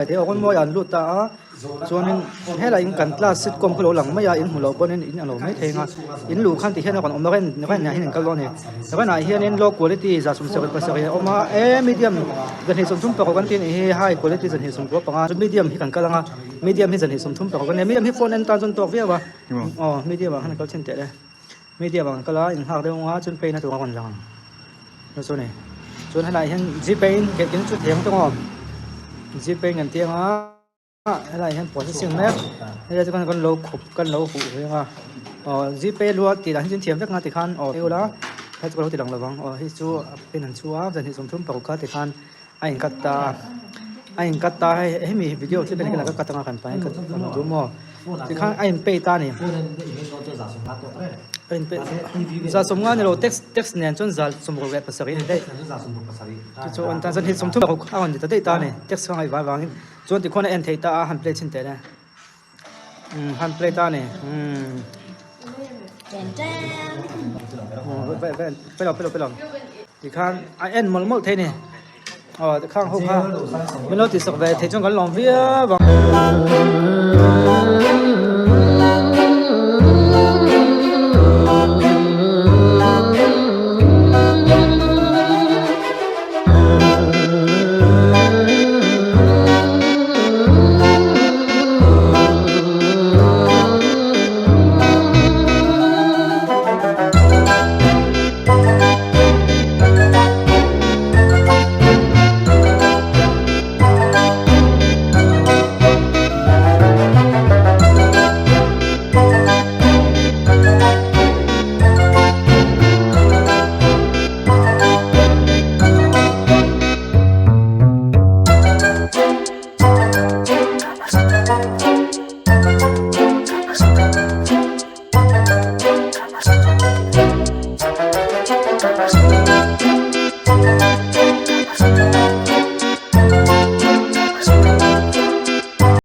He awn mawi an lut ta a, chuanin helai in kan class sitcom khu lo lang mai a, in hmu loh pawhin in alo mai thei ang a, in luh khan ti hian a rawn awm reng reng ah hian in kal dawn a ni, reng ah hianin low quality 70% a awm a, e medium 236 kan tih a nih hi high quality 295 chu medium hi kan kal ang a, medium hi 236 a nia, medium hi phone en tan chuan tawk viau a, aw medium ah khan a kal chhin teh le. Media vang kal a in nghak deuh anga chuan pay na tur a rawn lang ang chu chu a ni chuan helaiah hian gpay in keh chu thei ang tawng aw gpay in kan tih anga helaiah hian processing mek helai chu kan lo khup kan lo huh ve anga aw gpay lua tih lah hi chu in thiam vek anga tikhan aw hei ula hei chu ka lo ti lang lovang aw hei chu a pin an chhu a 236 kha tikhan a in cut ta a a in cut ta a hei hemi video clip hi ka cut anga kan pahin ka duh maw tikhan a in pay ta a ni a in pay 150 ni lo tax tax nen chuan 67 a ni daih chu chu an tan chuan hei 36 a rawn ni ta daih ta a ni tax kha ngaihvah avangin chuan tikhuan a en theih ta a han play chhin teh le. Umm han play ta ni umm pe lo pe lo pe lo tikhan a en mawlh mawlh thei ni aw tikhang ho kha min lo tihsak ve thei chuan kan lawm viau ang.